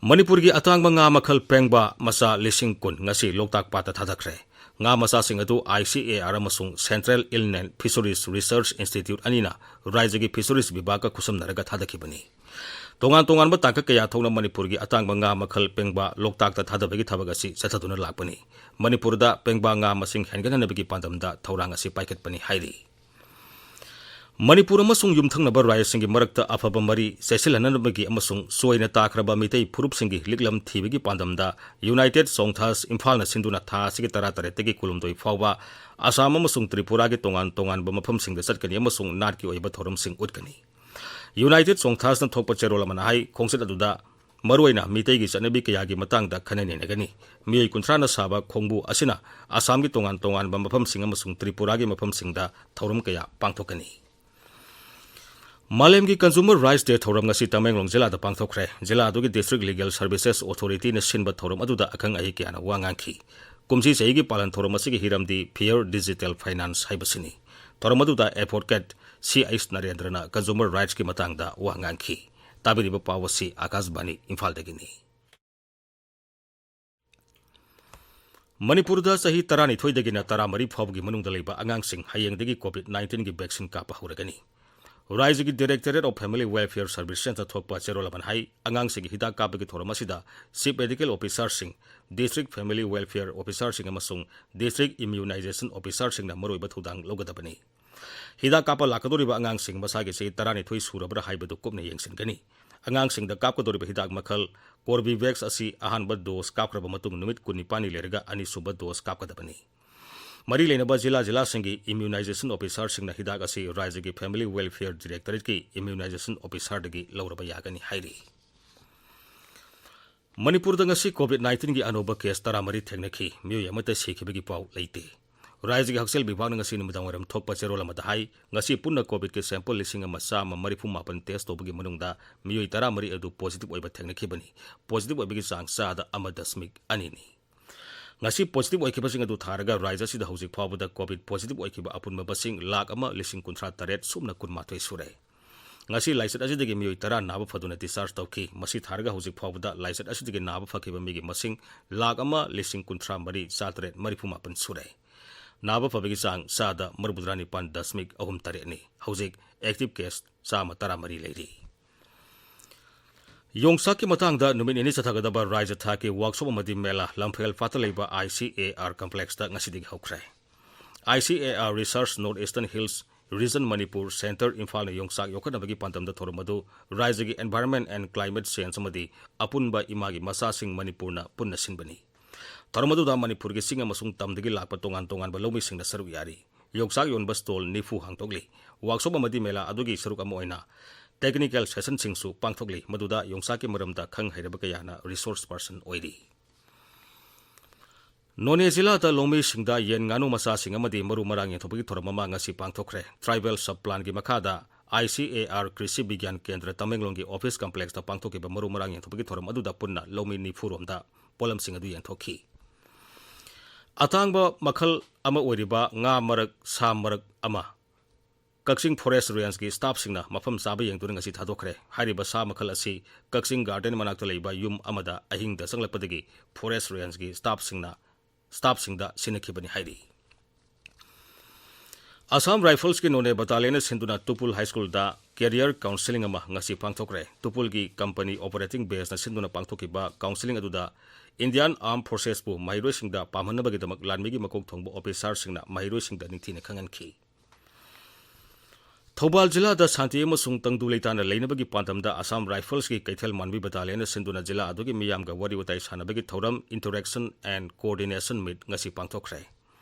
ꯃꯅꯤꯄꯨꯔꯒꯤ ꯑꯇꯥꯡꯕ ꯉꯥ ꯃꯈꯜ ꯄꯦꯡꯕꯥ ꯃꯆꯥ ꯂꯤꯁꯤꯡ ꯀꯨꯟ ꯉꯁꯤ ꯂꯣꯛꯇꯥꯛ ꯄꯥꯠꯇ ꯊꯥꯗꯈ꯭ꯔꯦ꯫ ꯉꯥ ꯃꯆꯥꯁꯤꯡ ꯑꯗꯨ I C A R ꯑꯃꯁꯨꯡ Central Inland Fisheries Research Institute ꯑꯅꯤꯅ ꯔꯥꯖ꯭ꯌꯒꯤ Fisheries ꯕꯤꯚꯥꯒꯀ ꯈꯨꯠꯁꯝꯅꯔꯒ ꯊꯥꯗꯈꯤꯕꯅꯤ꯫ ꯇꯣꯉꯥꯟ ꯇꯣꯉꯥꯟꯕ ꯇꯥꯡꯀꯛ ꯀꯌꯥ ꯊꯣꯛꯅ ꯃꯅꯤꯄꯨꯔꯒꯤ ꯑꯇꯥꯡꯕ ꯉꯥ ꯃꯈꯜ ꯄꯦꯡꯕꯥ ꯂꯣꯛꯇꯥꯛꯇ ꯊꯥꯗꯕꯒꯤ ꯊꯕꯛ ꯑꯁꯤ ꯆꯠꯊꯗꯨꯅ ꯂꯥꯛꯄꯅꯤ꯫ ꯃꯅꯤꯄꯨꯔꯗ ꯄꯦꯡꯕꯥ ꯉꯥ ꯃꯁꯤꯡ ꯍꯦꯟꯒꯠꯍꯟꯅꯕꯒꯤ ꯄꯥꯟꯗꯝꯗ ꯊꯧꯔꯥꯡ ꯑꯁꯤ ꯄꯥꯏꯈꯠꯄꯅꯤ ꯍꯥꯏꯔꯤ꯫ ꯃꯅꯤꯄꯨꯔ ꯑꯃꯁꯨꯡ ꯌꯨꯝꯊꯪꯅꯕ ꯔꯥꯖ꯭ꯌꯁꯤꯡꯒꯤ ꯃꯔꯛꯇ ꯑꯐꯕ ꯃꯔꯤ ꯆꯦꯠꯁꯤꯜꯍꯟꯅꯕꯒꯤ ꯑꯃꯁꯨꯡ ꯆꯣꯏꯅ ꯇꯥꯈ꯭ꯔꯕ ꯃꯤꯇꯩ ꯐꯨꯔꯨꯞꯁꯤꯡꯒꯤ ꯂꯤꯛꯂꯝ ꯊꯤꯕꯒꯤ ꯄꯥꯟꯗꯝꯗ United ꯆꯣꯡꯊꯥꯁ ꯏꯝꯐꯥꯜꯅ ꯁꯤꯟꯗꯨꯅ ꯊꯥ ꯑꯁꯤꯒꯤ ꯇꯔꯥꯇꯔꯦꯠꯇꯒꯤ ꯀꯨꯟꯍꯨꯝꯗꯣꯏ ꯐꯥꯎꯕ ꯑꯁꯥꯝ ꯑꯃꯁꯨꯡ ꯇ꯭ꯔꯤꯄꯨꯔꯥꯒꯤ ꯇꯣꯉꯥꯟ ꯇꯣꯉꯥꯟꯕ ꯃꯐꯝꯁꯤꯡꯗ ꯆꯠꯀꯅꯤ ꯑꯃꯁꯨꯡ ꯅꯥꯠꯀꯤ ꯑꯣꯏꯕ ꯊꯧꯔꯝꯁꯤꯡ ꯎꯠꯀꯅꯤ꯫ United ꯆꯣꯡꯊꯥꯁꯅ ꯊꯣꯛꯄ ꯆꯦꯔꯣꯜ ꯑꯃꯅ ꯍꯥꯏ, ꯈꯣꯡꯆꯠ ꯑꯗꯨꯗ ꯃꯔꯨꯑꯣꯏꯅ ꯃꯤꯇꯩꯒꯤ ꯆꯠꯅꯕꯤ ꯀꯌꯥꯒꯤ ꯃꯇꯥꯡꯗ ꯈꯟꯅ ꯅꯩꯅꯒꯅꯤ꯫ ꯃꯤꯑꯣꯏ ꯀꯨꯟꯊ꯭ꯔꯥꯅ ꯁꯥꯕ ꯈꯣꯡꯕꯨ ꯑꯁꯤꯅ ꯑꯁꯥꯝꯒꯤ ꯇꯣꯉꯥꯟ ꯇꯣꯉꯥꯟꯕ ꯃꯐꯝꯁꯤꯡ ꯑꯃꯁꯨꯡ ꯇ꯭ꯔꯤꯄꯨꯔꯥꯒꯤ ꯃꯐꯝꯁꯤꯡꯗ ꯊꯧꯔꯝ ꯀꯌꯥ ꯄꯥꯡꯊꯣꯛꯀꯅꯤ꯫ ꯃꯥꯂꯦꯝꯒꯤ Consumer Rights Day ꯊꯧꯔꯝ ꯉꯁꯤ ꯇꯃꯦꯡꯂꯣꯡ ꯖꯤꯂꯥꯗ ꯄꯥꯡꯊꯣꯛꯈ꯭ꯔꯦ꯫ ꯖꯤꯂꯥ ꯑꯗꯨꯒꯤ District Legal Services Authority ꯅ ꯁꯤꯟꯕ ꯊꯧꯔꯝ ꯑꯗꯨꯗ ꯑꯈꯪ ꯑꯍꯩ ꯀꯌꯥꯅ ꯋꯥ ꯉꯥꯡꯈꯤ꯫ ꯀꯨꯝꯁꯤ ꯆꯍꯤꯒꯤ ꯄꯥꯂꯟ ꯊꯧꯔꯝ ꯑꯁꯤꯒꯤ ꯍꯤꯔꯝꯗꯤ Fair Digital Finance ꯍꯥꯏꯕꯁꯤꯅꯤ꯫ ꯊꯧꯔꯝ ꯑꯗꯨꯗ Advocate ꯁꯤ ꯑꯩꯆ ꯅꯔꯦꯟꯗ꯭ꯔꯅ consumer rightsꯀꯤ ꯃꯇꯥꯡꯗ ꯋꯥ ꯉꯥꯡꯈꯤ꯫ ꯇꯥꯕꯤꯔꯤꯕ ꯄꯥꯎ ꯑꯁꯤ ꯑꯀꯥꯁꯕꯥꯅꯤ ꯏꯝꯐꯥꯜꯗꯒꯤꯅꯤ꯫ ꯃꯅꯤꯄꯨꯔꯗ ꯆꯍꯤ ꯇꯔꯥꯅꯤꯊꯣꯏꯗꯒꯤꯅ ꯇꯔꯥꯃꯔꯤ ꯐꯥꯎꯕꯒꯤ ꯃꯅꯨꯡꯗ ꯂꯩꯕ ꯑꯉꯥꯡꯁꯤꯡ ꯍꯌꯦꯡꯗꯒꯤ COVID nineteenꯒꯤ vaccine ꯀꯥꯞꯄ ꯍꯧꯔꯒꯅꯤ꯫ ꯔꯥꯖ꯭ꯌꯒꯤ Directorate of Family Welfare Servicesꯅ ꯊꯣꯛꯄ ꯆꯦꯔꯣꯜ ꯑꯃꯅ ꯍꯥꯏ, ꯑꯉꯥꯡꯁꯤꯡꯒꯤ ꯍꯤꯗꯥꯛ ꯀꯥꯞꯄꯒꯤ ꯊꯧꯔꯝ ꯑꯁꯤꯗ Chief Medical Officerꯁꯤꯡ, District Family Welfare Officerꯁꯤꯡ ꯑꯃꯁꯨꯡ District Immunization Officerꯁꯤꯡꯅ ꯃꯔꯨꯑꯣꯏꯕ ꯊꯧꯗꯥꯡ ꯂꯧꯒꯗꯕꯅꯤ꯫ ꯍꯤꯗꯥꯛ ꯀꯥꯞꯄ ꯂꯥꯛꯀꯗꯧꯔꯤꯕ ꯑꯉꯥꯡꯁꯤꯡ ꯃꯁꯥꯒꯤ ꯆꯍꯤ ꯇꯔꯥꯅꯤꯊꯣꯏ ꯁꯨꯔꯕ꯭ꯔꯥ ꯍꯥꯏꯕꯗꯨ ꯀꯨꯞꯅ ꯌꯦꯡꯁꯤꯟꯒꯅꯤ꯫ ꯑꯉꯥꯡꯁꯤꯡꯗ ꯀꯥꯞꯀꯗꯧꯔꯤꯕ ꯍꯤꯗꯥꯛ ꯃꯈꯜ Corbevax ꯑꯁꯤ ꯑꯍꯥꯟꯕ dose ꯀꯥꯞꯈ꯭ꯔꯕ ꯃꯇꯨꯡ ꯅꯨꯃꯤꯠ ꯀꯨꯟꯅꯤꯄꯥꯟꯅꯤ ꯂꯩꯔꯒ ꯑꯅꯤꯁꯨꯕ dose ꯀꯥꯞꯀꯗꯕꯅꯤ꯫ ꯃꯔꯤ ꯂꯩꯅꯕ ꯖꯤꯂꯥ ꯖꯤꯂꯥꯁꯤꯡꯒꯤ Immunization Officerꯁꯤꯡꯅ ꯍꯤꯗꯥꯛ ꯑꯁꯤ ꯔꯥꯖ꯭ꯌꯒꯤ Family Welfare Directorateꯀꯤ Immunization Officerꯗꯒꯤ ꯂꯧꯔꯕ ꯌꯥꯒꯅꯤ ꯍꯥꯏꯔꯤ꯫ ꯃꯅꯤꯄꯨꯔꯗ ꯉꯁꯤ COVID nineteenꯒꯤ ꯑꯅꯧꯕ case ꯇꯔꯥꯃꯔꯤ ꯊꯦꯡꯅꯈꯤ꯫ ꯃꯤꯑꯣꯏ ꯑꯃꯠꯇ ꯁꯤꯈꯤꯕꯒꯤ ꯄꯥꯎ ꯂꯩꯇꯦ꯫ ꯔꯥꯖ꯭ꯌꯒꯤ ꯍꯛꯁꯦꯜ ꯕꯤꯚꯥꯒꯅ ꯉꯁꯤ ꯅꯨꯃꯤꯗꯥꯡꯋꯥꯏꯔꯝ ꯊꯣꯛꯄ ꯆꯦꯔꯣꯜ ꯑꯃꯗ ꯍꯥꯏ, ꯉꯁꯤ ꯄꯨꯟꯅ COVIDꯀꯤ sample ꯂꯤꯁꯤꯡ ꯑꯃ ꯆꯥꯝꯃ ꯃꯔꯤꯐꯨ ꯃꯥꯄꯟ test ꯇꯧꯕꯒꯤ ꯃꯅꯨꯡꯗ ꯃꯤꯑꯣꯏ ꯇꯔꯥꯃꯔꯤ ꯑꯗꯨ positive ꯑꯣꯏꯕ ꯊꯦꯡꯅꯈꯤꯕꯅꯤ꯫ Positive ꯑꯣꯏꯕꯒꯤ ꯆꯥꯡ ꯆꯥꯗ ꯑꯃ ꯗꯁꯃꯤꯛ ꯑꯅꯤꯅꯤ꯫ ꯉꯁꯤ positive ꯑꯣꯏꯈꯤꯕꯁꯤꯡ ꯑꯗꯨ ꯊꯥꯔꯒ ꯔꯥꯖ꯭ꯌ ꯑꯁꯤꯗ ꯍꯧꯖꯤꯛ ꯐꯥꯎꯕꯗ COVID positive ꯑꯣꯏꯈꯤꯕ ꯑꯄꯨꯟꯕ ꯃꯁꯤꯡ ꯂꯥꯈ ꯑꯃ ꯂꯤꯁꯤꯡ ꯀꯨꯟꯊ꯭ꯔꯥ ꯇꯔꯦꯠ ꯁꯨꯞꯅ ꯀꯨꯟꯃꯥꯊꯣꯏ ꯁꯨꯔꯦ꯫ ꯉꯁꯤ ꯂꯥꯏꯆꯠ ꯑꯁꯤꯗꯒꯤ ꯃꯤꯑꯣꯏ ꯇꯔꯥ ꯅꯥꯕ ꯐꯗꯨꯅ discharge ꯇꯧꯈꯤ꯫ ꯃꯁꯤ ꯊꯥꯔꯒ ꯍꯧꯖꯤꯛ ꯐꯥꯎꯕꯗ ꯂꯥꯏꯆꯠ ꯑꯁꯤꯗꯒꯤ ꯅꯥꯕ ꯐꯈꯤꯕ ꯃꯤꯒꯤ ꯃꯁꯤꯡ ꯂꯥꯈ ꯑꯃ ꯂꯤꯁꯤꯡ ꯀꯨꯟꯊ꯭ꯔꯥ ꯃꯔꯤ ꯆꯥꯇꯔꯦꯠ ꯃꯔꯤꯐꯨ ꯃꯥꯄꯟ ꯁꯨꯔꯦ꯫ ꯅꯥꯕ ꯐꯕꯒꯤ ꯆꯥꯡ ꯆꯥꯗ ꯃꯔꯤꯐꯨꯇꯔꯥ ꯅꯤꯄꯥꯟ ꯗꯁꯃꯤꯛ ꯑꯍꯨꯝ ꯇꯔꯦꯠꯅꯤ꯫ ꯍꯧꯖꯤꯛ active case ꯆꯥꯝꯃ ꯇꯔꯥꯃꯔꯤ ꯂꯩꯔꯤ꯫ ꯌꯣꯡꯆꯥꯛꯀꯤ ꯃꯇꯥꯡꯗ ꯅꯨꯃꯤꯠ ꯅꯤꯅꯤ ꯆꯠꯊꯒꯗꯕ ꯔꯥꯖ꯭ꯌ ꯊꯥꯛꯀꯤ workshop ꯑꯃꯗꯤ ꯃꯦꯂꯥ ꯂꯝꯐꯦꯜ ꯐꯥꯠꯇ ꯂꯩꯕ ICAR complexꯇ ꯉꯁꯤꯗꯒꯤ ꯍꯧꯈ꯭ꯔꯦ꯫ ICAR Research North Eastern Hills Region Manipur Centre ꯏꯝꯐꯥꯜꯅ ꯌꯣꯡꯆꯥꯛ ꯌꯣꯛꯈꯠꯅꯕꯒꯤ ꯄꯥꯟꯗꯝꯗ ꯊꯧꯔꯝ ꯑꯗꯨ ꯔꯥꯖ꯭ꯌꯒꯤ Environment and Climate Change ꯑꯃꯗꯤ ꯑꯄꯨꯟꯕ ꯏꯃꯥꯒꯤ ꯃꯆꯥꯁꯤꯡ ꯃꯅꯤꯄꯨꯔꯅ ꯄꯨꯟꯅ ꯁꯤꯟꯕꯅꯤ꯫ ꯊꯧꯔꯝ ꯑꯗꯨꯗ ꯃꯅꯤꯄꯨꯔꯒꯤ ꯆꯤꯡ ꯑꯃꯁꯨꯡ ꯇꯝꯗꯒꯤ ꯂꯥꯛꯄ ꯇꯣꯉꯥꯟ ꯇꯣꯉꯥꯟꯕ ꯂꯧꯃꯤꯁꯤꯡꯅ ꯁꯔꯨꯛ ꯌꯥꯔꯤ꯫ ꯌꯣꯡꯆꯥꯛ ꯌꯣꯟꯕ stall ꯅꯤꯐꯨ ꯍꯥꯡꯗꯣꯛꯂꯤ꯫ Workshop ꯑꯃꯗꯤ ꯃꯦꯂꯥ ꯑꯗꯨꯒꯤ ꯁꯔꯨꯛ ꯑꯃ ꯑꯣꯏꯅ technical sessionꯁꯤꯡꯁꯨ ꯄꯥꯡꯊꯣꯛꯂꯤ, ꯃꯗꯨꯗ ꯌꯣꯡꯆꯥꯛꯀꯤ ꯃꯔꯝꯗ ꯈꯪ ꯍꯩꯔꯕ ꯀꯌꯥꯅ resource person ꯑꯣꯏꯔꯤ꯫ ꯅꯣꯅꯦ ꯖꯤꯂꯥꯗ ꯂꯧꯃꯤꯁꯤꯡꯗ ꯌꯦꯟ ꯉꯥꯅꯨ ꯃꯆꯥꯁꯤꯡ ꯑꯃꯗꯤ ꯃꯔꯨ ꯃꯔꯥꯡ ꯌꯦꯟꯊꯣꯛꯄꯒꯤ ꯊꯧꯔꯝ ꯑꯃ ꯉꯁꯤ ꯄꯥꯡꯊꯣꯛꯈ꯭ꯔꯦ꯫ Tribal Sub Planꯒꯤ ꯃꯈꯥꯗ ICAR ꯀ꯭ꯔꯤꯁꯤ ꯕꯤꯒ꯭ꯌꯥꯟ ꯀꯦꯟꯗ꯭ꯔ ꯇꯃꯦꯡꯂꯣꯡꯒꯤ office complexꯇ ꯄꯥꯡꯊꯣꯛꯈꯤꯕ ꯃꯔꯨ ꯃꯔꯥꯡ ꯌꯦꯟꯊꯣꯛꯄꯒꯤ ꯊꯧꯔꯝ ꯑꯗꯨꯗ ꯄꯨꯟꯅ ꯂꯧꯃꯤ ꯅꯤꯐꯨ ꯔꯣꯝꯗ ꯄꯣꯠꯂꯝꯁꯤꯡ ꯑꯗꯨ ꯌꯦꯟꯊꯣꯛꯈꯤ꯫ ꯑꯇꯥꯡꯕ ꯃꯈꯜ ꯑꯃ ꯑꯣꯏꯔꯤꯕ ꯉꯥ ꯃꯔꯛ, ꯁꯥ ꯃꯔꯛ ꯑꯃ, ꯀꯛꯆꯤꯡ ꯐꯣꯔꯦꯁ ꯔꯦꯟꯖꯀꯤ ꯁ꯭ꯇꯥꯐꯁꯤꯡꯅ ꯃꯐꯝ ꯆꯥꯕ ꯌꯦꯡꯗꯨꯅ ꯉꯁꯤ ꯊꯥꯗꯣꯛꯈ꯭ꯔꯦ꯫ ꯍꯥꯏꯔꯤꯕ ꯁꯥ ꯃꯈꯜ ꯑꯁꯤ ꯀꯛꯆꯤꯡ ꯒꯥꯔꯗꯦꯟ ꯃꯅꯥꯛꯇ ꯂꯩꯕ ꯌꯨꯝ ꯑꯃꯗ ꯑꯍꯤꯡꯗ ꯆꯪꯂꯛꯄꯗꯒꯤ ꯐꯣꯔꯦꯁ ꯔꯦꯟꯖꯀꯤ ꯁ꯭ꯇꯥꯐꯁꯤꯡꯅ, ꯁ꯭ꯇꯥꯐꯁꯤꯡꯗ ꯁꯤꯟꯅꯈꯤꯕꯅꯤ ꯍꯥꯏꯔꯤ꯫ ꯑꯁꯥꯝ ꯔꯥꯏꯐꯜꯁꯀꯤ ꯅꯣꯅꯦ ꯕꯇꯥꯂꯤꯌꯟꯅ ꯁꯤꯟꯗꯨꯅ ꯇꯨꯄꯨꯜ ꯍꯥꯏ ꯁ꯭ꯀꯨꯜꯗ ꯀꯦꯔꯤꯌꯔ ꯀꯥꯎꯟꯁꯦꯂꯤꯡ ꯑꯃ ꯉꯁꯤ ꯄꯥꯡꯊꯣꯛꯈ꯭ꯔꯦ꯫ ꯇꯨꯄꯨꯜꯒꯤ ꯀꯝꯄꯅꯤ ꯑꯣꯄꯔꯦꯇꯤꯡ ꯕꯦꯁꯅ ꯁꯤꯟꯗꯨꯅ ꯄꯥꯡꯊꯣꯛꯈꯤꯕ ꯀꯥꯎꯟꯁꯦꯂꯤꯡ ꯑꯗꯨꯗ ꯏꯟꯗꯤꯌꯥꯟ ꯑꯥꯔꯝ ꯐꯣꯔꯁꯦꯁꯄꯨ ꯃꯍꯩꯔꯣꯏꯁꯤꯡꯗ ꯄꯥꯝꯍꯟꯅꯕꯒꯤꯗꯃꯛ ꯂꯥꯟꯃꯤꯒꯤ ꯃꯀꯣꯛ ꯊꯣꯡꯕ ꯑꯣꯐꯤꯁꯥꯔꯁꯤꯡꯅ ꯃꯍꯩꯔꯣꯏꯁꯤꯡꯗ ꯅꯤꯡꯊꯤꯅ ꯈꯪꯍꯟꯈꯤ꯫ ꯊꯧꯕꯥꯜ ꯖꯤꯂꯥꯗ ꯁꯥꯟꯇꯤ ꯑꯃꯁꯨꯡ ꯇꯪꯗꯨ ꯂꯩꯇꯥꯅ ꯂꯩꯅꯕꯒꯤ ꯄꯥꯟꯗꯝꯗ ꯑꯁꯥꯝ ꯔꯥꯏꯐꯜꯁꯀꯤ ꯀꯩꯊꯦꯜ ꯃꯥꯟꯕꯤ ꯕꯇꯥꯂꯤꯌꯟꯅ ꯁꯤꯟꯗꯨꯅ ꯖꯤꯂꯥ ꯑꯗꯨꯒꯤ ꯃꯤꯌꯥꯝꯒ ꯋꯥꯔꯤ ꯋꯥꯇꯥꯏ ꯁꯥꯟꯅꯕꯒꯤ ꯊꯧꯔꯝ Interaction and Coordination Meet ꯉꯁꯤ ꯄꯥꯡꯊꯣꯛꯈ꯭ꯔꯦ꯫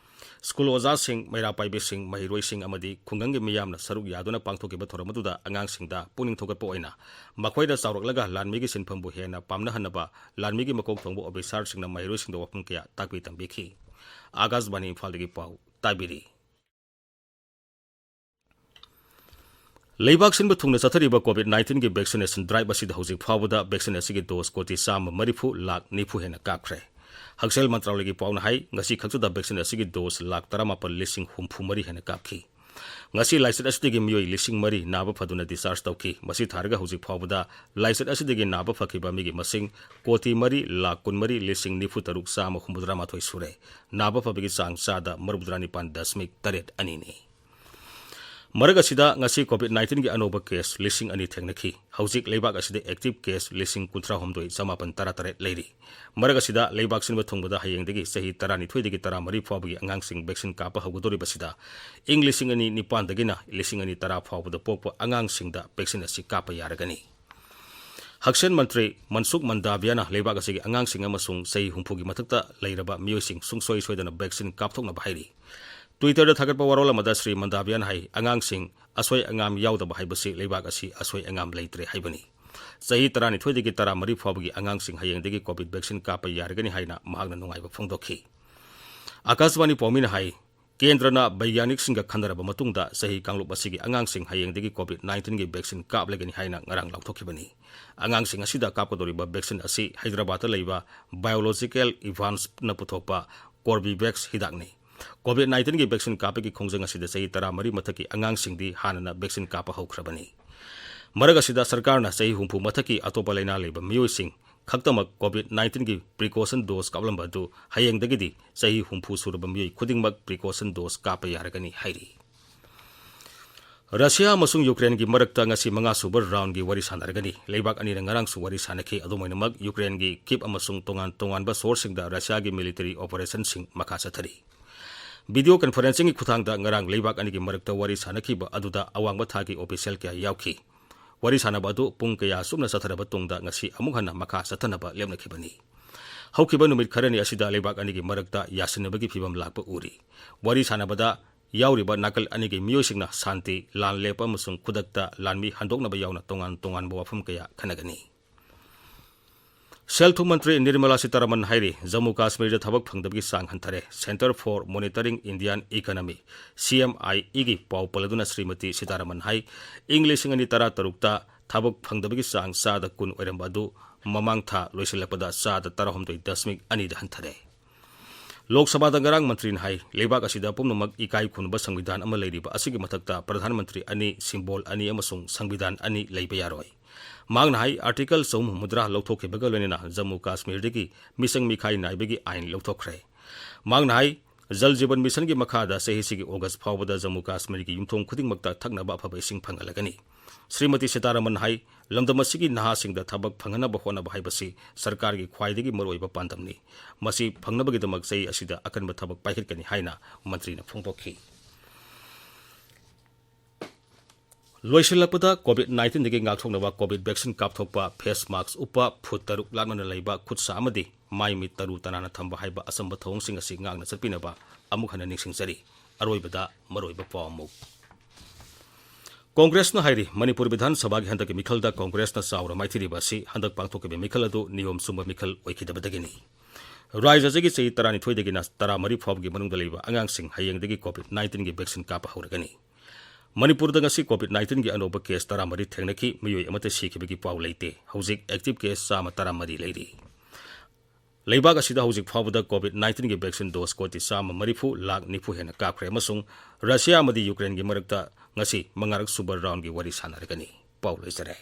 ꯁ꯭ꯀꯨꯜ ꯑꯣꯖꯥꯁꯤꯡ, ꯃꯩꯔꯥ ꯄꯥꯏꯕꯤꯁꯤꯡ, ꯃꯍꯩꯔꯣꯏꯁꯤꯡ ꯑꯃꯗꯤ ꯈꯨꯡꯒꯪꯒꯤ ꯃꯤꯌꯥꯝꯅ ꯁꯔꯨꯛ ꯌꯥꯗꯨꯅ ꯄꯥꯡꯊꯣꯛꯈꯤꯕ ꯊꯧꯔꯝ ꯑꯗꯨꯗ ꯑꯉꯥꯡꯁꯤꯡꯗ ꯄꯨꯛꯅꯤꯡ ꯊꯧꯒꯠꯄ ꯑꯣꯏꯅ ꯃꯈꯣꯏꯗ ꯆꯥꯎꯔꯛꯂꯒ ꯂꯥꯟꯃꯤꯒꯤ ꯁꯤꯟꯐꯝꯕꯨ ꯍꯦꯟꯅ ꯄꯥꯝꯅꯍꯟꯅꯕ ꯂꯥꯟꯃꯤꯒꯤ ꯃꯀꯣꯛ ꯊꯣꯡꯕ ꯑꯣꯐꯤꯁꯥꯔꯁꯤꯡꯅ ꯃꯍꯩꯔꯣꯏꯁꯤꯡꯗ ꯋꯥꯐꯝ ꯀꯌꯥ ꯇꯥꯛꯄꯤ ꯇꯝꯕꯤꯈꯤ꯫ ꯑꯥꯀꯥꯁꯕꯥꯅꯤ ꯏꯝꯐꯥꯜꯗꯒꯤ ꯄꯥꯎ ꯇꯥꯕꯤꯔꯤ꯫ ꯂꯩꯕꯥꯛ ꯁꯤꯟꯕ ꯊꯨꯡꯅ ꯆꯠꯊꯔꯤꯕ ꯀꯣꯚꯤꯗ ꯅꯥꯏꯟꯇꯤꯟꯒꯤ ꯚꯦꯛꯁꯤꯅꯦꯁꯟ ꯗ꯭ꯔꯥꯏꯚ ꯑꯁꯤꯗ ꯍꯧꯖꯤꯛ ꯐꯥꯎꯕꯗ ꯚꯦꯛꯁꯤꯟ ꯑꯁꯤꯒꯤ ꯗꯣꯁ ꯀꯣꯇꯤ ꯆꯥꯝꯃ ꯃꯔꯤꯐꯨ ꯂꯥꯈ ꯅꯤꯐꯨ ꯍꯦꯟꯅ ꯀꯥꯞꯈ꯭ꯔꯦ꯫ ꯍꯛꯁꯦꯜ ꯃꯟꯇ꯭ꯔꯥꯂꯌꯒꯤ ꯄꯥꯎꯅ ꯍꯥꯏ, ꯉꯁꯤ ꯈꯛꯇꯗ ꯚꯦꯛꯁꯤꯟ ꯑꯁꯤꯒꯤ ꯗꯣꯁ ꯂꯥꯈ ꯇꯔꯥꯃꯥꯄꯜ ꯂꯤꯁꯤꯡ ꯍꯨꯝꯐꯨ ꯃꯔꯤ ꯍꯦꯟꯅ ꯀꯥꯞꯈꯤ꯫ ꯉꯁꯤ ꯂꯥꯏꯆꯠ ꯑꯁꯤꯗꯒꯤ ꯃꯤꯑꯣꯏ ꯂꯤꯁꯤꯡ ꯃꯔꯤ ꯅꯥꯕ ꯐꯗꯨꯅ ꯗꯤꯁꯆꯥꯔꯖ ꯇꯧꯈꯤ꯫ ꯃꯁꯤ ꯊꯥꯔꯒ ꯍꯧꯖꯤꯛ ꯐꯥꯎꯕꯗ ꯂꯥꯏꯆꯠ ꯑꯁꯤꯗꯒꯤ ꯅꯥꯕ ꯐꯈꯤꯕ ꯃꯤꯒꯤ ꯃꯁꯤꯡ ꯀꯣꯇꯤ ꯃꯔꯤ ꯂꯥꯈ ꯀꯨꯟꯃꯔꯤ ꯂꯤꯁꯤꯡ ꯅꯤꯐꯨ ꯇꯔꯨꯛ ꯆꯥꯝꯃ ꯍꯨꯝꯐꯨꯇꯔꯥ ꯃꯥꯊꯣꯏ ꯁꯨꯔꯦ꯫ ꯅꯥꯕ ꯐꯕꯒꯤ ꯆꯥꯡ ꯆꯥꯗ ꯃꯔꯤꯐꯨꯇꯔꯥ ꯅꯤꯄꯥꯟ ꯗꯁꯃꯤꯛ ꯇꯔꯦꯠ ꯑꯅꯤꯅꯤ꯫ ꯃꯔꯛ ꯑꯁꯤꯗ ꯉꯁꯤ ꯀꯣꯚꯤꯗ ꯅꯥꯏꯟꯇꯤꯟꯒꯤ ꯑꯅꯧꯕ ꯀꯦꯁ ꯂꯤꯁꯤꯡ ꯑꯅꯤ ꯊꯦꯡꯅꯈꯤ꯫ ꯍꯧꯖꯤꯛ ꯂꯩꯕꯥꯛ ꯑꯁꯤꯗ ꯑꯦꯛꯇꯤꯚ ꯀꯦꯁ ꯂꯤꯁꯤꯡ ꯀꯨꯟꯊ꯭ꯔꯥꯍꯨꯝꯗꯣꯏ ꯆꯃꯥꯄꯟ ꯇꯔꯥꯇꯔꯦꯠ ꯂꯩꯔꯤ꯫ ꯃꯔꯛ ꯑꯁꯤꯗ ꯂꯩꯕꯥꯛ ꯁꯤꯟꯕ ꯊꯨꯡꯕꯗ ꯍꯌꯦꯡꯗꯒꯤ ꯆꯍꯤ ꯇꯔꯥꯅꯤꯊꯣꯏꯗꯒꯤ ꯇꯔꯥꯃꯔꯤ ꯐꯥꯎꯕꯒꯤ ꯑꯉꯥꯡꯁꯤꯡ ꯚꯦꯛꯁꯤꯟ ꯀꯥꯞꯄ ꯍꯧꯒꯗꯧꯔꯤꯕꯁꯤꯗ ꯏꯪ ꯂꯤꯁꯤꯡ ꯑꯅꯤ ꯅꯤꯄꯥꯟꯗꯒꯤꯅ ꯂꯤꯁꯤꯡ ꯑꯅꯤ ꯇꯔꯥ ꯐꯥꯎꯕꯗ ꯄꯣꯛꯄ ꯑꯉꯥꯡꯁꯤꯡꯗ ꯚꯦꯛꯁꯤꯟ ꯑꯁꯤ ꯀꯥꯞꯄ ꯌꯥꯔꯒꯅꯤ꯫ ꯍꯛꯁꯦꯜ ꯃꯟꯇ꯭ꯔꯤ ꯃꯟꯁꯨꯈ ꯃꯟꯗꯥꯚꯤꯌꯥꯅ ꯂꯩꯕꯥꯛ ꯑꯁꯤꯒꯤ ꯑꯉꯥꯡꯁꯤꯡ ꯑꯃꯁꯨꯡ ꯆꯍꯤ ꯍꯨꯝꯐꯨꯒꯤ ꯃꯊꯛꯇ ꯂꯩꯔꯕ ꯃꯤꯑꯣꯏꯁꯤꯡ ꯁꯨꯡꯁꯣꯏ ꯁꯣꯏꯗꯅ ꯚꯦꯛꯁꯤꯟ ꯀꯥꯞꯊꯣꯛꯅꯕ ꯍꯥꯏꯔꯤ꯫ Twitter-ꯗ ꯊꯥꯒꯠꯄ ꯋꯥꯔꯣꯜ ꯑꯃꯗ ꯁ꯭ꯔꯤ ꯃꯟꯗꯥꯚꯤꯌꯥꯅ ꯍꯥꯏ, ꯑꯉꯥꯡꯁꯤꯡ ꯑꯁꯣꯏ ꯑꯉꯥꯝ ꯌꯥꯎꯗꯕ ꯍꯥꯏꯕꯁꯤ ꯂꯩꯕꯥꯛ ꯑꯁꯤ ꯑꯁꯣꯏ ꯑꯉꯥꯝ ꯂꯩꯇ꯭ꯔꯦ ꯍꯥꯏꯕꯅꯤ꯫ ꯆꯍꯤ ꯇꯔꯥꯅꯤꯊꯣꯏꯗꯒꯤ ꯇꯔꯥꯃꯔꯤ ꯐꯥꯎꯕꯒꯤ ꯑꯉꯥꯡꯁꯤꯡ ꯍꯌꯦꯡꯗꯒꯤ ꯀꯣꯚꯤꯗ ꯚꯦꯛꯁꯤꯟ ꯀꯥꯞꯄ ꯌꯥꯔꯒꯅꯤ ꯍꯥꯏꯅ ꯃꯍꯥꯛꯅ ꯅꯨꯡꯉꯥꯏꯕ ꯐꯣꯡꯗꯣꯛꯈꯤ꯫ ꯑꯥꯀꯥꯁꯕꯥꯅꯤ ꯄꯥꯎꯃꯤꯅ ꯍꯥꯏ, ꯀꯦꯟꯗ꯭ꯔꯅ ꯕꯩꯒ꯭ꯌꯥꯅꯤꯛꯁꯤꯡꯒ ꯈꯟꯅꯔꯕ ꯃꯇꯨꯡꯗ ꯆꯍꯤ ꯀꯥꯡꯂꯨꯞ ꯑꯁꯤꯒꯤ ꯑꯉꯥꯡꯁꯤꯡ ꯍꯌꯦꯡꯗꯒꯤ ꯀꯣꯚꯤꯗ ꯅꯥꯏꯟꯇꯤꯟꯒꯤ ꯚꯦꯛꯁꯤꯟ ꯀꯥꯞꯂꯒꯅꯤ ꯍꯥꯏꯅ ꯉꯔꯥꯡ ꯂꯥꯎꯊꯣꯛꯈꯤꯕꯅꯤ꯫ ꯑꯉꯥꯡꯁꯤꯡ ꯑꯁꯤꯗ ꯀꯥꯞꯀꯗꯧꯔꯤꯕ ꯚꯦꯛꯁꯤꯟ ꯑꯁꯤ ꯍꯩꯗ꯭ꯔꯕꯥꯗꯇ ꯂꯩꯕ ꯕꯥꯏꯑꯣꯂꯣꯖꯤꯀꯦꯜ ꯑꯦꯗꯚꯥꯟꯁꯅ ꯄꯨꯊꯣꯛꯄ ꯀꯣꯔꯕꯤꯚꯦꯛꯁ ꯍꯤꯗꯥꯛꯅꯤ꯫ COVID nineteen ꯒꯤ vaccine ꯀꯥꯞꯄꯒꯤ ꯈꯣꯡꯖꯪ ꯑꯁꯤꯗ ꯆꯍꯤ ꯇꯔꯥꯃꯔꯤ ꯃꯊꯛꯀꯤ ꯑꯉꯥꯡꯁꯤꯡꯗꯤ ꯍꯥꯟꯅꯅ vaccine ꯀꯥꯞꯄ ꯍꯧꯈ꯭ꯔꯕꯅꯤ꯫ ꯃꯔꯛ ꯑꯁꯤꯗ ꯁꯔꯀꯥꯔꯅ ꯆꯍꯤ ꯍꯨꯝꯐꯨ ꯃꯊꯛꯀꯤ ꯑꯇꯣꯞꯄ ꯂꯥꯏꯅꯥ ꯂꯩꯕ ꯃꯤꯑꯣꯏꯁꯤꯡ ꯈꯛꯇꯃꯛ COVID nineteen ꯒꯤ precaution dose ꯀꯥꯞꯂꯝꯕ ꯑꯗꯨ ꯍꯌꯦꯡꯗꯒꯤꯗꯤ ꯆꯍꯤ ꯍꯨꯝꯐꯨ ꯁꯨꯔꯕ ꯃꯤꯑꯣꯏ ꯈꯨꯗꯤꯡꯃꯛ precaution dose ꯀꯥꯞꯄ ꯌꯥꯔꯒꯅꯤ ꯍꯥꯏꯔꯤ꯫ ꯔꯁꯤꯌꯥ ꯑꯃꯁꯨꯡ ꯌꯨꯀ꯭ꯔꯦꯟꯒꯤ ꯃꯔꯛꯇ ꯉꯁꯤ ꯃꯉꯥ ꯁꯨꯕ round ꯒꯤ ꯋꯥꯔꯤ ꯁꯥꯟꯅꯔꯒꯅꯤ꯫ ꯂꯩꯕꯥꯛ ꯑꯅꯤꯅ ꯉꯔꯥꯡꯁꯨ ꯋꯥꯔꯤ ꯁꯥꯟꯅꯈꯤ꯫ ꯑꯗꯨꯝ ꯑꯣꯏꯅꯃꯛ, ꯌꯨꯀ꯭ꯔꯦꯟꯒꯤ ꯀꯤꯞ ꯑꯃꯁꯨꯡ ꯇꯣꯉꯥꯟ ꯇꯣꯉꯥꯟꯕ ꯁꯣꯔꯁꯁꯤꯡꯗ ꯔꯁꯤꯌꯥꯒꯤ military operation ꯁꯤꯡ ꯃꯈꯥ ꯆꯠꯊꯔꯤ꯫ Video conferencing ꯒꯤ ꯈꯨꯠꯊꯥꯡꯗ ꯉꯔꯥꯡ ꯂꯩꯕꯥꯛ ꯑꯅꯤꯒꯤ ꯃꯔꯛꯇ ꯋꯥꯔꯤ ꯁꯥꯟꯅꯈꯤꯕ ꯑꯗꯨꯗ ꯑꯋꯥꯡꯕ ꯊꯥꯛꯀꯤ official ꯀꯌꯥ ꯌꯥꯎꯈꯤ꯫ ꯋꯥꯔꯤ ꯁꯥꯟꯅꯕ ꯑꯗꯨ ꯄꯨꯡ ꯀꯌꯥ ꯆꯨꯞꯅ ꯆꯠꯊꯔꯕ ꯇꯨꯡꯗ ꯉꯁꯤ ꯑꯃꯨꯛ ꯍꯟꯅ ꯃꯈꯥ ꯆꯠꯊꯅꯕ ꯂꯦꯞꯅꯈꯤꯕꯅꯤ꯫ ꯍꯧꯈꯤꯕ ꯅꯨꯃꯤꯠ ꯈꯔꯅꯤ ꯑꯁꯤꯗ ꯂꯩꯕꯥꯛ ꯑꯅꯤꯒꯤ ꯃꯔꯛꯇ ꯌꯥꯁꯤꯟꯅꯕꯒꯤ ꯐꯤꯚꯝ ꯂꯥꯛꯄ ꯎꯔꯤ꯫ ꯋꯥꯔꯤ ꯁꯥꯟꯅꯕꯗ ꯌꯥꯎꯔꯤꯕ ꯅꯥꯀꯜ ꯑꯅꯤꯒꯤ ꯃꯤꯑꯣꯏꯁꯤꯡꯅ ꯁꯥꯟꯇꯤ, ꯂꯥꯟ ꯂꯦꯞꯄ ꯑꯃꯁꯨꯡ ꯈꯨꯗꯛꯇ ꯂꯥꯟꯃꯤ ꯍꯟꯗꯣꯛꯅꯕ ꯌꯥꯎꯅ ꯇꯣꯉꯥꯟ ꯇꯣꯉꯥꯟꯕ ꯋꯥꯐꯝ ꯀꯌꯥ ꯈꯟꯅꯒꯅꯤ꯫ ꯁꯦꯜ ꯊꯨꯝ ꯃꯟꯇ꯭ꯔꯤ ꯅꯤꯔꯃꯂꯥ ꯁꯤꯇꯥꯔꯥꯃꯟ ꯍꯥꯏꯔꯤ, ꯖꯝꯃꯨ ꯀꯥꯁꯃꯤꯔꯗ ꯊꯕꯛ ꯐꯪꯗꯕꯒꯤ ꯆꯥꯡ ꯍꯟꯊꯔꯦ꯫ Centre for Monitoring Indian Economy, C M I E ꯒꯤ ꯄꯥꯎ ꯄꯜꯂꯗꯨꯅ ꯁ꯭ꯔꯤꯃꯇꯤ ꯁꯤꯇꯥꯔꯥꯃꯟ ꯍꯥꯏ, ꯏꯪ ꯂꯤꯁꯤꯡ ꯑꯅꯤ ꯇꯔꯥꯇꯔꯨꯛꯇ ꯊꯕꯛ ꯐꯪꯗꯕꯒꯤ ꯆꯥꯡ ꯆꯥꯗ ꯀꯨꯟ ꯑꯣꯏꯔꯝꯕ ꯑꯗꯨ ꯃꯃꯥꯡ ꯊꯥ ꯂꯣꯏꯁꯤꯜꯂꯛꯄꯗ ꯆꯥꯗ ꯇꯔꯥꯍꯨꯝꯗꯣꯏ ꯗꯁꯃꯤꯛ ꯑꯅꯤꯗ ꯍꯟꯊꯔꯦ꯫ ꯂꯣꯛ ꯁꯚꯥꯗ ꯉꯔꯥꯡ ꯃꯟꯇ꯭ꯔꯤꯅ ꯍꯥꯏ, ꯂꯩꯕꯥꯛ ꯑꯁꯤꯗ ꯄꯨꯝꯅꯃꯛ ꯏꯀꯥꯏ ꯈꯨꯝꯅꯕ ꯁꯪꯕꯤꯙꯥꯟ ꯑꯃ ꯂꯩꯔꯤꯕ ꯑꯁꯤꯒꯤ ꯃꯊꯛꯇ ꯄ꯭ꯔꯙꯥꯟ ꯃꯟꯇ꯭ꯔꯤ ꯑꯅꯤ, ꯁꯤꯝꯕꯣꯜ ꯑꯅꯤ ꯑꯃꯁꯨꯡ ꯁꯪꯕꯤꯙꯥꯟ ꯑꯅꯤ ꯂꯩꯕ ꯌꯥꯔꯣꯏ꯫ ꯃꯍꯥꯛꯅ ꯍꯥꯏ, Article ꯆꯍꯨꯝ ꯃꯨꯗ꯭ꯔꯥ ꯂꯧꯊꯣꯛꯈꯤꯕꯒ ꯂꯣꯏꯅꯅ ꯖꯝꯃꯨ ꯀꯥꯁꯃꯤꯔꯗꯒꯤ ꯃꯤꯆꯪ ꯃꯤꯈꯥꯏ ꯅꯥꯏꯕꯒꯤ ꯑꯥꯏꯟ ꯂꯧꯊꯣꯛꯈ꯭ꯔꯦ꯫ ꯃꯍꯥꯛꯅ ꯍꯥꯏ, ꯖꯜ ꯖꯤꯕꯟ ꯃꯤꯁꯟꯒꯤ ꯃꯈꯥꯗ ꯆꯍꯤꯁꯤꯒꯤ ꯑꯣꯒꯁ ꯐꯥꯎꯕꯗ ꯖꯝꯃꯨ ꯀꯥꯁꯃꯤꯔꯒꯤ ꯌꯨꯝꯊꯣꯡ ꯈꯨꯗꯤꯡꯃꯛꯇ ꯊꯛꯅꯕ ꯑꯐꯕ ꯏꯁꯤꯡ ꯐꯪꯍꯜꯂꯒꯅꯤ꯫ ꯁ꯭ꯔꯤꯃꯇꯤ ꯁꯤꯇꯥꯔꯥꯃꯟ ꯍꯥꯏ, ꯂꯝꯗꯝ ꯑꯁꯤꯒꯤ ꯅꯍꯥꯁꯤꯡꯗ ꯊꯕꯛ ꯐꯪꯍꯟꯅꯕ ꯍꯣꯠꯅꯕ ꯍꯥꯏꯕꯁꯤ ꯁꯔꯀꯥꯔꯒꯤ ꯈ꯭ꯋꯥꯏꯗꯒꯤ ꯃꯔꯨꯑꯣꯏꯕ ꯄꯥꯟꯗꯝꯅꯤ꯫ ꯃꯁꯤ ꯐꯪꯅꯕꯒꯤꯗꯃꯛ ꯆꯍꯤ ꯑꯁꯤꯗ ꯑꯀꯟꯕ ꯊꯕꯛ ꯄꯥꯏꯈꯠꯀꯅꯤ ꯍꯥꯏꯅ ꯃꯟꯇ꯭ꯔꯤꯅ ꯐꯣꯡꯗꯣꯛꯈꯤ꯫ ꯂꯣꯏꯁꯤꯜꯂꯛꯄꯗ, COVID nineteenꯗꯒꯤ ꯉꯥꯛꯊꯣꯛꯅꯕ COVID vaccine ꯀꯥꯞꯊꯣꯛꯄ, face mask ꯎꯞꯄ, ꯐꯨꯠ ꯇꯔꯨꯛ ꯂꯥꯞꯅꯅ ꯂꯩꯕ, ꯈꯨꯠ ꯁꯥ ꯑꯃꯗꯤ ꯃꯥꯏ ꯃꯤꯠ ꯇꯔꯨ ꯇꯅꯥꯟꯅ ꯊꯝꯕ ꯍꯥꯏꯕ ꯑꯆꯝꯕ ꯊꯧꯑꯣꯡꯁꯤꯡ ꯑꯁꯤ ꯉꯥꯛꯅ ꯆꯠꯄꯤꯅꯕ ꯑꯃꯨꯛ ꯍꯟꯅ ꯅꯤꯡꯁꯤꯡꯖꯔꯤ꯫ ꯑꯔꯣꯏꯕꯗ ꯃꯔꯨꯑꯣꯏꯕ ꯄꯥꯎ ꯑꯃꯨꯛ꯫ ꯀꯣꯡꯒ꯭ꯔꯦꯁꯅ ꯍꯥꯏꯔꯤ, ꯃꯅꯤꯄꯨꯔ ꯕꯤꯙꯥꯟ ꯁꯚꯥꯒꯤ ꯍꯟꯗꯛꯀꯤ ꯃꯤꯈꯜꯗ ꯀꯣꯡꯒ꯭ꯔꯦꯁꯅ ꯆꯥꯎꯅ ꯃꯥꯏꯊꯤꯔꯤꯕ ꯑꯁꯤ ꯍꯟꯗꯛ ꯄꯥꯡꯊꯣꯛꯈꯤꯕ ꯃꯤꯈꯜ ꯑꯗꯨ ꯅꯤꯌꯣꯝ ꯆꯨꯝꯕ ꯃꯤꯈꯜ ꯑꯣꯏꯈꯤꯗꯕꯗꯒꯤꯅꯤ꯫ ꯔꯥꯖ꯭ꯌ ꯑꯁꯤꯒꯤ ꯆꯍꯤ ꯇꯔꯥꯅꯤꯊꯣꯏꯗꯒꯤꯅ ꯇꯔꯥꯃꯔꯤ ꯐꯥꯎꯕꯒꯤ ꯃꯅꯨꯡꯗ ꯂꯩꯕ ꯑꯉꯥꯡꯁꯤꯡ ꯍꯌꯦꯡꯗꯒꯤ COVID nineteenꯒꯤ vaccine ꯀꯥꯞꯄ ꯍꯧꯔꯒꯅꯤ꯫ ꯃꯅꯤꯄꯨꯔꯗ ꯉꯁꯤ COVID nineteenꯒꯤ ꯑꯅꯧꯕ case ꯇꯔꯥꯃꯔꯤ ꯊꯦꯡꯅꯈꯤ, ꯃꯤꯑꯣꯏ ꯑꯃꯠꯇ ꯁꯤꯈꯤꯕꯒꯤ ꯄꯥꯎ ꯂꯩꯇꯦ꯫ ꯍꯧꯖꯤꯛ active case ꯆꯥꯝꯃ ꯇꯔꯥꯃꯔꯤ ꯂꯩꯔꯤ꯫ ꯂꯩꯕꯥꯛ ꯑꯁꯤꯗ ꯍꯧꯖꯤꯛ ꯐꯥꯎꯕꯗ COVID nineteenꯒꯤ vaccine dose ꯀꯣꯇꯤ ꯆꯥꯝꯃ ꯃꯔꯤꯐꯨ ꯂꯥꯈ ꯅꯤꯐꯨ ꯍꯦꯟꯅ ꯀꯥꯞꯈ꯭ꯔꯦ ꯑꯃꯁꯨꯡ ꯔꯁꯤꯌꯥ ꯑꯃꯗꯤ ꯌꯨꯀ꯭ꯔꯦꯟꯒꯤ ꯃꯔꯛꯇ ꯉꯁꯤ ꯃꯉꯥꯔꯛ ꯁꯨꯕ roundꯒꯤ ꯋꯥꯔꯤ ꯁꯥꯟꯅꯔꯒꯅꯤ꯫ ꯄꯥꯎ ꯂꯣꯏꯖꯔꯦ꯫